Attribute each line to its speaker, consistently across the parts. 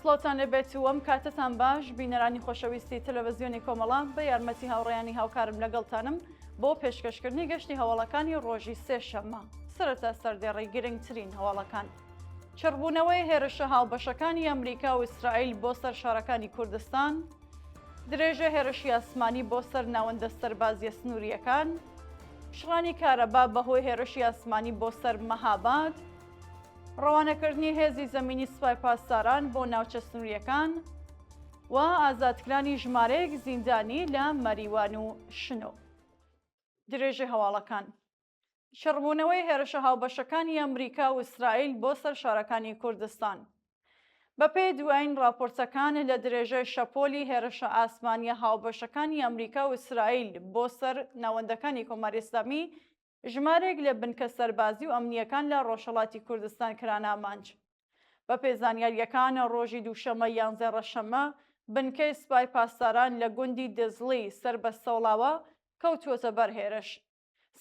Speaker 1: سڵاوتان لێبێت و ئەم کاتەتان باش بینەرانی خۆشەویستی تەلەڤزیۆنی کۆمەڵە بە یارمەتی هاوڕێیانی هاوکارم لەگەڵتانم بۆ پێشکەشکردنی گەشتی هەواڵەکانی ڕۆژی سێشەممە سەرەتا سەردێڕی گرنگترین هەواڵەکان. چڕبوونەوەی هێرشە هاوبەشەکانی ئەمریکا و ئیسرائیل بۆ سەر شارەکانی کوردستان، درێژە هێرشی ئاسمانی بۆ سەر ناوەندە سەربازییە سنوورییەکان، پچڕانی کارەبا بەهۆی هێرشی ئاسمانی بۆ سەر مەهاباد، ڕەوانەکردنی هێزی زەمینی سوپای پاسداران بۆ ناوچە سنوورییەکان و ئازادکرانی ژمارەیەک زیندانی لە مەریوان و شنۆ. درێژەی هەواڵەکان. چڕبوونەوەی هێرشە هاوبەشەکانی ئەمریکا و ئیسرائیل بۆ سەر شارەکانی کوردستان. بەپێی دوایین ڕاپۆرتەکان لە درێژەی شەپۆلی هێرشە ئاسمانییە هاوبەشەکانی ئەمریکا و ئیسرائیل بۆ سەر ناوەندەکانی کۆماری ئیسلامی، ژمارەیەک لە بنکە سەربازی و ئەمنییەکان لە ڕۆژهەڵاتی کوردستان کرانە ئامانج. بەپێی زانیارییەکان ڕۆژی دووشەممە یانزەی ڕەشەممە بنکەی سپای پاسداران لە گوندی دزڵی سەر بە سەوڵاوا کەوتووەتە بەر هێرش.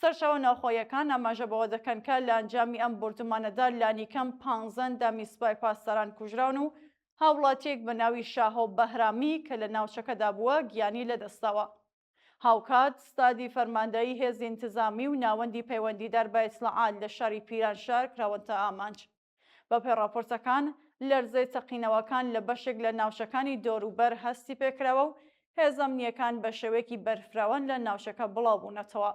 Speaker 1: سەرچاوە ناوخۆییەکان ئاماژە بەوە دەکەن کە لە ئەنجامی ئەم بۆردومانەدا لانیکەم پانزە ئەندامی سوپای پاسداران کوژراون و هاوڵاتییەک بە ناوی شاهۆ بەهرامی کە لە ناوچەکەدا بووە گیانی لەدەستداوە. هاوکات ستادی فەرماندەیی هێزی ئینتزامی و ناوەندی پەیوەندیدار بە ئیتڵاعات لە شاری پیرانشار کراونتە ئامانج. بەپێی ڕاپۆرتەکان، لەرزەی تەقینەوەکان لە بەشێک لە ناوچەکانی دەوروبەر هەستی پێکراوە و هێزە ئەمنییەکان بە شێوەیەکی بەرفراوان لە ناوچەکە بڵاوبوونەتەوە.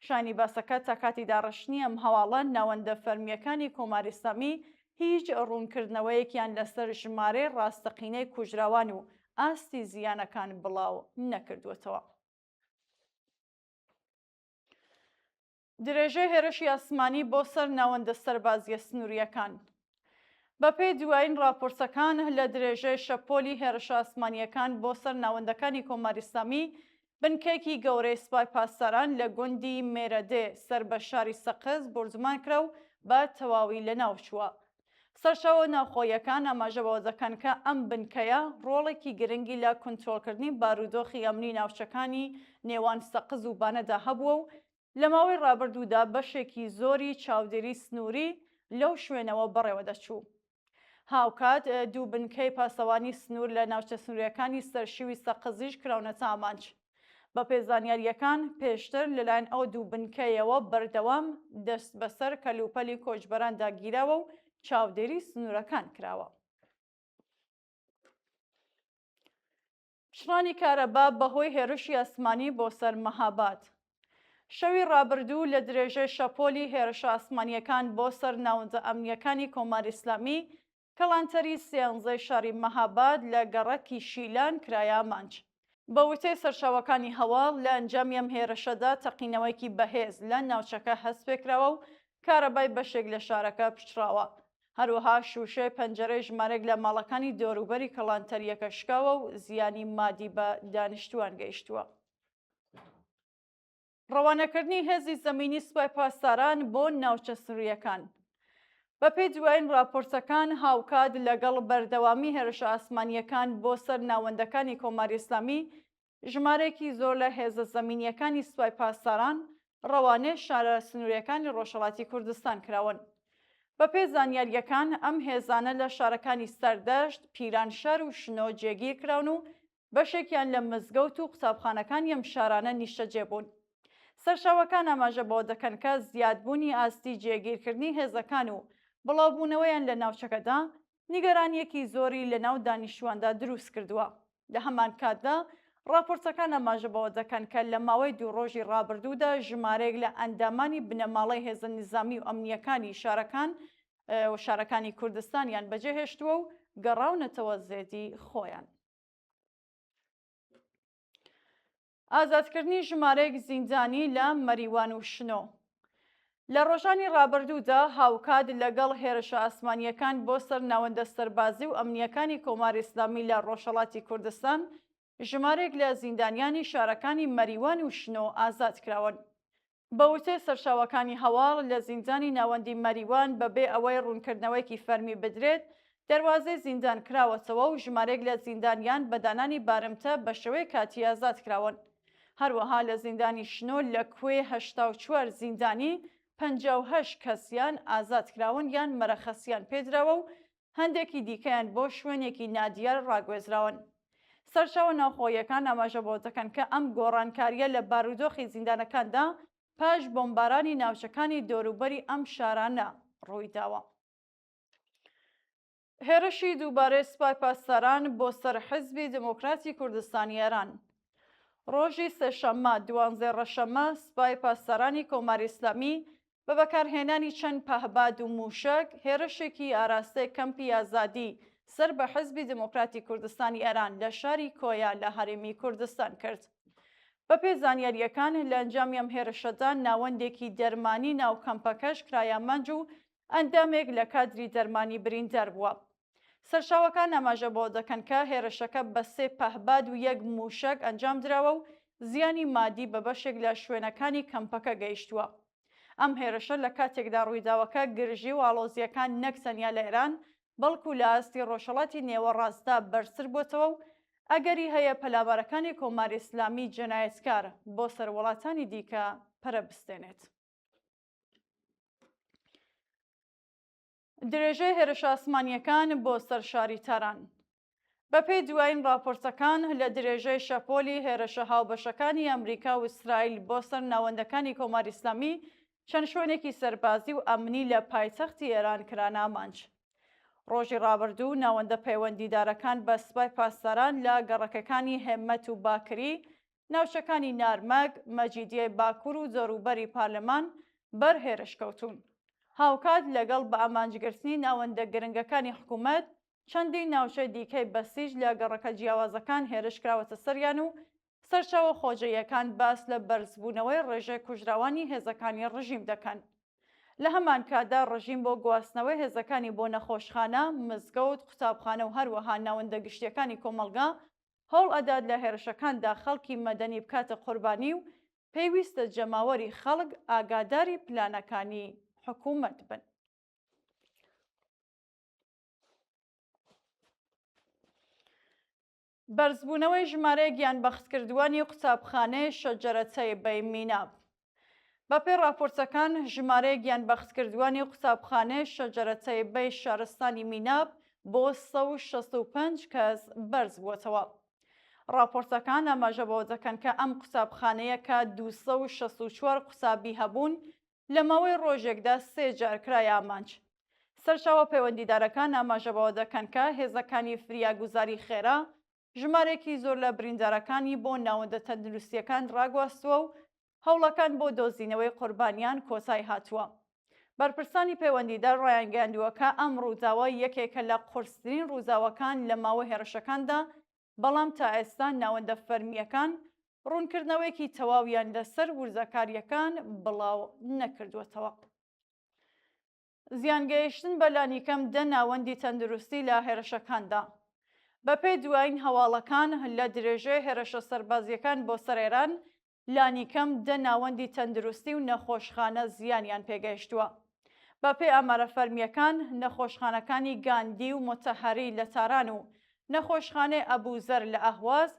Speaker 1: شایانی باسەکە تا کاتی داڕشتنی ئەم هەواڵە ناوەندە فەرمییەکانی کۆماری ئیسلامی هیچ ڕوونکردنەوەیەکیان لەسەر ژمارەی ڕاستەقینەی کوژراوان و ئاستی زیانەکان بڵاو نەکردووەتەوە. درێژەی هێرشی ئاسمانی بۆ سەر ناوەندە سەربازییە سنوورییەکان. بەپێی دوایین ڕاپۆرتەکان، لە درێژەی شەپۆلی هێرشە ئاسمانییەکان بۆ سەر ناوەندەکانی کۆماری ئیسلامی، بنکەیەکی گەورەی سپای پاسداران لە گوندی مێرەدێ سەر بە شاری سەقز بۆردومان کرا و بە تەواوی لەناوچووە. سەرچاوە ناوخۆییەکان ئاماژە بەوە دەکەن کە ئەم بنکەیە ڕۆڵێکی گرنگی لە کونترۆڵکردنی بارودۆخی ئەمنی ناوچەکانی نێوان سەقز و بانەدا هەبووە و لە ماوەی ڕابردوودا بەشێکی زۆری چاودێری سنووری لەو شوێنەوە بەڕێوەدەچوو. هاوکات دوو بنکەی پاسەوانی سنوور لە ناوچە سنوورییەکانی سەرشیوی سەقزیش کراونەتە ئامانج. بەپێی زانیارییەکان، پێشتر لەلایەن ئەو دوو بنکەیەوە بەردەوام دەست بەسەر کەلوپەلی کۆچبەراندا گیراوە و چاودێری سنوورەکان کراوە. پچڕانی کارەبا بەهۆی هێرشی ئاسمانی بۆ سەر مەهاباد. شەوی ڕابردوو لە درێژەی شەپۆلی هێرشە ئاسمانییەکان بۆ سەر ناوەندە ئەمنییەکانی کۆماری ئیسلامی، کەڵانتەری سیانزەی شاری مەهاباد لە گەڕەکی شیلان کرایە ئامانج. بە وتەی سەرچاوەکانی هەواڵ، لە ئەنجامی ئەم هێرشەدا تەقینەوەیەکی بەهێز لە ناوچەکە هەستپێکراوە و کارەبای بەشێک لە شارەکە پچڕاوە. هەروەها شووشەی پەنجەرەی ژمارەیەک لە ماڵەکانی دەوروبەری کەڵانتەرییەکە شکاوە و زیانی مادی بە دانیشتووان گەیشتووە. ڕەوانەکردنی هێزی زەمینی سوپای پاسداران بۆ ناوچە سنوورییەکان. بەپێی دوایین ڕاپۆرتەکان، هاوکات لەگەڵ بەردەوامی هێرشە ئاسمانییەکان بۆ سەر ناوەندەکانی کۆماری ئیسلامی، ژمارەیەکی زۆر لە هێزە زەمینییەکانی سوپای پاسداران ڕەوانەی شارە سنوورییەکانی ڕۆژهەڵاتی کوردستان کراون. بەپێی زانیارییەکان، ئەم هێزانە لە شارەکانی سەردەشت، پیرانشار و شنۆ جێگیر کراون و بەشێکیان لە مزگەوت و قوتابخانەکانی ئەم شارانە نیشتەجێ بوون. سەرچاوەکان ئاماژە بەوە دەکەن کە زیادبوونی ئاستی جێگیرکردنی هێزەکان و بڵاوبوونەوەیان لە ناوچەکەدا، نیگەرانییەکی زۆری لەناو دانیشتوواندا دروستکردووە. لە هەمان کاتدا، ڕاپۆرتەکان ئاماژە بەوە دەکەن کە لە ماوەی دوو ڕۆژی ڕابردوودا ژمارەیەک لە ئەندامانی بنەماڵەی هێزە نیزامی و ئەمنییەکانی شارەکان و شارەکانی کوردستانیان بەجێهێشتووە و گەڕاونەتەوە زێدی خۆیان. ئازادکردنی ژمارەیەک زیندانی لە مەریوان و شنۆ. لە ڕۆژانی ڕابردوودا هاوکات لەگەڵ هێرشە ئاسمانییەکان بۆ سەر ناوەندە سەربازی و ئەمنییەکانی کۆماری ئیسلامی لە ڕۆژهەڵاتی کوردستان، ژمارەیەک لە زیندانیانی شارەکانی مەریوان و شنۆ ئازاد کراون. بە وتەی سەرچاوەکانی هەواڵ، لە زیندانی ناوەندی مەریوان بەبێ ئەوەی ڕوونکردنەوەیەکی فەرمی بدرێت، دەروازەی زیندان کراوەتەوە و ژمارەیەک لە زیندانیان بە دانانی بارمتە بە شێوەی کاتی ئازاد کراون. هەروەها لە زیندانی شنۆ لە کۆی 84 زیندانی، 58 کەسیان ئازاد کراون یان مەرەخەسیان پێدراوە و. هەندێکی دیکەیان بۆ شوێنێکی نادیار ڕاگوێزراون. سەرچاوە ناوخۆییەکان ئاماژە بەوە دەکەن کە ئەم گۆڕانکارییە لە بارودۆخی زیندانەکاندا پاش بۆمبارانی ناوچەکانی دەوروبەری ئەم شارانە ڕوویداوە. هێرشی دووبارەی سوپای پاسداران بۆ سەر حیزبی دێموکراتی کوردستانی ئێران. ڕۆژی سێشەممە دوانزەی ڕەشەممە سوپای پاسدارانی کۆماری ئیسلامی بە بەکارهێنانی چەند پەهباد و مووشەک هێرشێکی ئاراستەی کەمپی ئازادی سەر بە حیزبی دێموکراتی کوردستانی ئێران لە شاری کۆیە لە هەرێمی کوردستان کرد. بەپێی زانیارییەکان لە ئەنجامی ئەم هێرشەدا ناوەندێکی دەرمانی ناو کەمپەکەش کرایە ئامانج و ئەندامێک لە کادری دەرمانی بریندار بووە. سەرچاوەکان ئاماژە بەوە دەکەن کە هێرشەکە بە سێ پەهباد و یەک مووشەک ئەنجام دراوە و زیانی مادی بە بەشێک لە شوێنەکانی کەمپەکە گەیشتووە. ئەم هێرشە لە کاتێکدا ڕوویداوە کە گرژی و ئاڵۆزییەکان نەک تەنیا لە ئێران، بەڵکو لە ئاستی ڕۆژهەڵاتی نێوەڕاستدا بەرزتر بۆتەوە و ئەگەری هەیە پەلامارەکانی کۆماری ئیسلامی جەنایەتکار بۆ سەر وڵاتانی دیکە پەرە بستێنێت. درێژەی هێرشە ئاسمانییەکان بۆ سەر شاری تاران. بەپێی دوایین ڕاپۆرتەکان لە درێژەی شەپۆلی هێرشە هاوبەشەکانی ئەمریکا و ئیسرائیل بۆ سەر ناوەندەکانی کۆماری ئیسلامی، چەند شوێنێکی سەربازی و ئەمنی لە پایتەختی ئێران کرانە ئامانج. ڕۆژی ڕابردوو ناوەندە پەیوەندیدارەکان بە سپای پاسداران لە گەڕەکەکانی هێممەت و باکری، ناوچەکانی نارمەک، مەجیدیەی باکوور و دەوروبەری پارلمان بەر هێرش کەوتوون. هاوکات لەگەڵ بەئامانجگرتنی ناوەندە گرنگەکانی حکوومەت، چەندین ناوچەی دیکەی بەسیج لە گەڕەکە جیاوازەکان هێرش کراوەتە سەریان و سەرچاوە خۆجێیەکان باس لە بەرزبوونەوەی ڕێژەی کوژراوانی هێزەکانی ڕژیم دەکەن. لە هەمانکاتدا ڕژیم بۆ گواستنەوەی هێزەکانی بۆ نەخۆشخانە، مزگەوت، قوتابخانە و هەروەها ناوەندە گشتییەکانی کۆمەڵگا هەوڵ ئەدات لە هێرشەکاندا خەڵکی مەدەنی بکاتە قوربانی و پێویستە جەماوەری خەڵک ئاگاداری پلانەکانی حکوومەت بن. بەرزبوونەوەی ژمارەی گیانبەختکردووانی قوتابخانەی شەجەرە تەیبەی میناب. بەپێی ڕاپۆرتەکان ژمارەی گیانبەختکردووانی قوتابخانەی شەجەرە تەیبەی شارستانی میناب بۆ 165 کەس بەرزبووەتەوە. ڕاپۆرتەکان ئاماژە بەوە دەکەن کە ئەم قوتابخانەیە کە 264 قوتابی هەبوون لە ماوەی ڕۆژێکدا سێ جار کرایە ئامانج. سەرچاوە پەیوەندیدارەکان ئاماژە بەوە دەکەن کە هێزەکانی فریاگوزاری خێرا ژمارەیەکی زۆر لە بریندارەکانی بۆ ناوەندە تەندروستییەکان ڕاگواستووە و هەوڵەکان بۆ دۆزینەوەی قوربانیان کۆتای هاتووە. بەرپرسانی پەیوەندیدار ڕایانگەیاندووە کە ئەم ڕووداوە یەکێکە لە قورسترین ڕووداوەکان لە ماوەی هێرشەکاندا، بەڵام تا ئێستا ناوەندە فەرمییەکان ڕوونکردنەوەیەکی تەواویان لەسەر وردەکارییەکان بڵاو نەکردووەتەوە. زیانگەیشتن بە لانیکەم دە ناوەندی تەندروستی لە هێرشەکاندا. بەپێی دوایین هەواڵەکان، لە درێژەی هێرشە سەربازییەکان بۆ سەر ئێران، لانیکەم دە ناوەندی تەندروستی و نەخۆشخانە زیانیان پێگەیشتووە. بەپێی ئامارە فەرمییەکان، نەخۆشخانەکانی گاندی و موتەهەری لە تاران و نەخۆشخانەی ئەبوزەر لە ئەهواز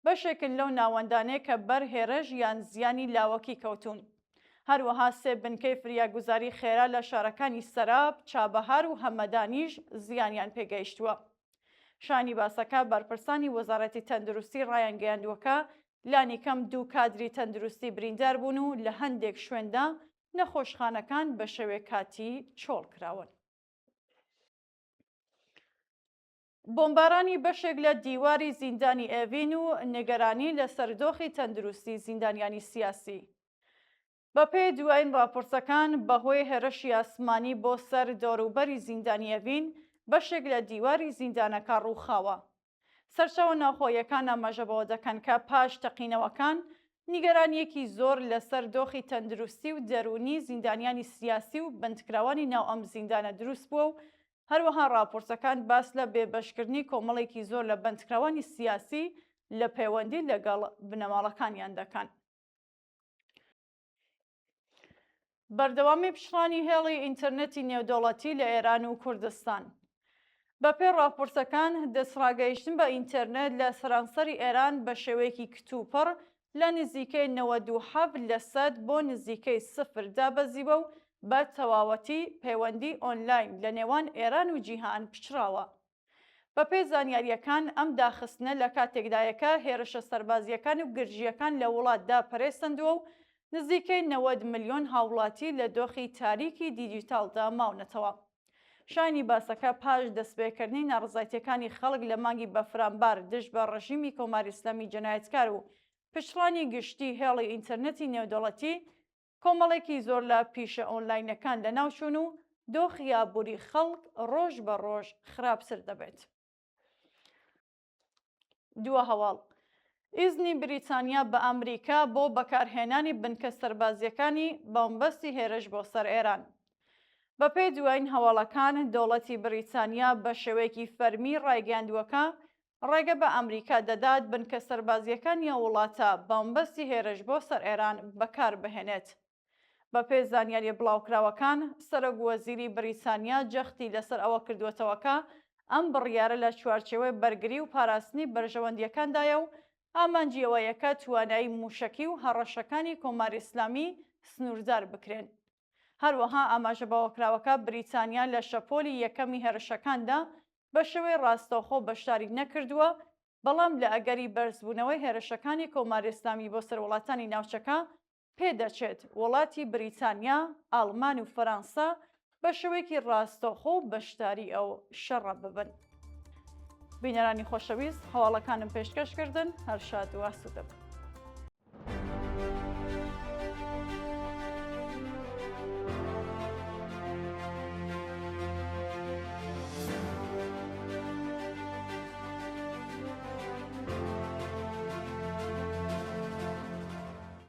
Speaker 1: بەشێکن لەو ناوەندانەی کە بەر هێرش یان زیانی لاوەکی کەوتوون. هەروەها سێ بنکەی فریاگوزاری خێرا لە شارەکانی سەراب، چابەهار و هەمەدانیش زیانیان پێگەیشتووە. شایانی باسە کە بەرپرسانی وەزارەتی تەندروستی ڕایانگەیاندووە کە لانیکەم دوو کادری تەندروستی بریندار بوون و لە هەندێک شوێندا نەخۆشخانەکان بە شێوەی کاتی چۆڵ کراون. بۆمبارانی بەشێک لە دیواری زیندانی ئێڤین و نیگەرانی لەسەر دۆخی تەندروستی زیندانیانی سیاسی. بەپێی دوایین ڕاپۆرتەکان، بەهۆی هێرشی ئاسمانی بۆ سەر دەوروبەری زیندانی ئێڤین، بەشێک لە دیواری زیندانەکە ڕووخاوە. سەرچاوە ناوخۆییەکان ئاماژە بەوە دەکەن کە پاش تەقینەوەکان، نیگەرانییەکی زۆر لەسەر دۆخی تەندروستی و دەروونی زیندانیانی سیاسی و بەندکراوانی ناو ئەم زیندانە دروست بووە و هەروەها ڕاپۆرتەکان باس لە بێبەشکردنی کۆمەڵێکی زۆر لە بەندکراوانی سیاسی لە پەیوەندی لەگەڵ بنەماڵەکانیان دەکەن. بەردەوامی پچڕانی هێڵی ئینتەرنێتی نێودەوڵەتی لە ئێران و کوردستان. بەپێی ڕاپۆرتەکان، دەستڕاگەیشتن بە ئینتەرنێت لە سەرانسەری ئێران بە شێوەیەکی کتوپڕ لە نزیکەی 97 لەسەد بۆ نزیکەی سفر دابەزیوە و. بە تەواوەتی پەیوەندی ئۆنلاین لە نێوان ئێران و جیهان پچڕاوە. بەپێی زانیارییەکان ئەم داخستنە لە کاتێکدایە کە هێرشە سەربازییەکان و گرژییەکان لە وڵاتدا پەرەی سەندووە و نزیکەی 90 ملیۆن هاوڵاتی لە دۆخی تاریکی دیجیتاڵدا ماونەتەوە. شایانی باسە کە پاش دەسپێکردنی ناڕەزایتیەکانی خەڵک لە مانگی بەفرانبار دژ بە ڕژیمی کۆماری ئیسلامی جەنایەتکار و پچڕانی گشتی هێڵی ئینتەرنێتی نێودەوڵەتی، کۆمەڵێکی زۆر لە پیشە ئۆنلاینەکان لەناوچوون و دۆخی ئابووری خەڵک ڕۆژ بە ڕۆژ خراپتر دەبێت. دوا هەواڵ، ئیزنی بریتانیا بە ئەمریکا بۆ بەکارهێنانی بنکە سەربازییەکانی بەمبەستی هێرش بۆ سەر ئێران. بەپێی دوایین هەواڵەکان، دەوڵەتی بریتانیا بە شێوەیەکی فەرمی ڕایگەیاندووە کە ڕێگە بە ئەمریکا دەدات بنکە سەربازییەکانی ئەو وڵاتە بەمبەستی هێرش بۆ سەر ئێران بەکاربهێنێت. بەپێی زانیارییە بڵاوکراوەکان، سەرۆک وەزیری بریتانیا جەختی لەسەر ئەوە کردووەتەوە کە ئەم بڕیارە لە چوارچێوەی بەرگری و پاراستنی بەرژەوەندییەکاندایە و ئامانجی ئەوەیە کە توانایی مووشەکی و هەڕەشەکانی کۆماری ئیسلامی سنووردار بکرێن. هەروەها ئاماژە بەوەکراوە کە بریتانیا لە شەپۆلی یەکەمی هێرشەکاندا بە شێوەی ڕاستەوخۆ بەشداری نەکردووە، بەڵام لە ئەگەری بەرزبوونەوەی هێرشەکانی کۆماری ئیسلامی بۆ سەر وڵاتانی ناوچەکە، پێدەچێت وڵاتی بریتانیا، ئاڵمان و فەرانسە بە شێوەیەکی ڕاستەوخۆ بەشداری ئەو شەڕە ببن. بینەرانی خۆشەویست هەواڵەکانم پێشکەش کردن، هەر شاد و ئاسوودە بن.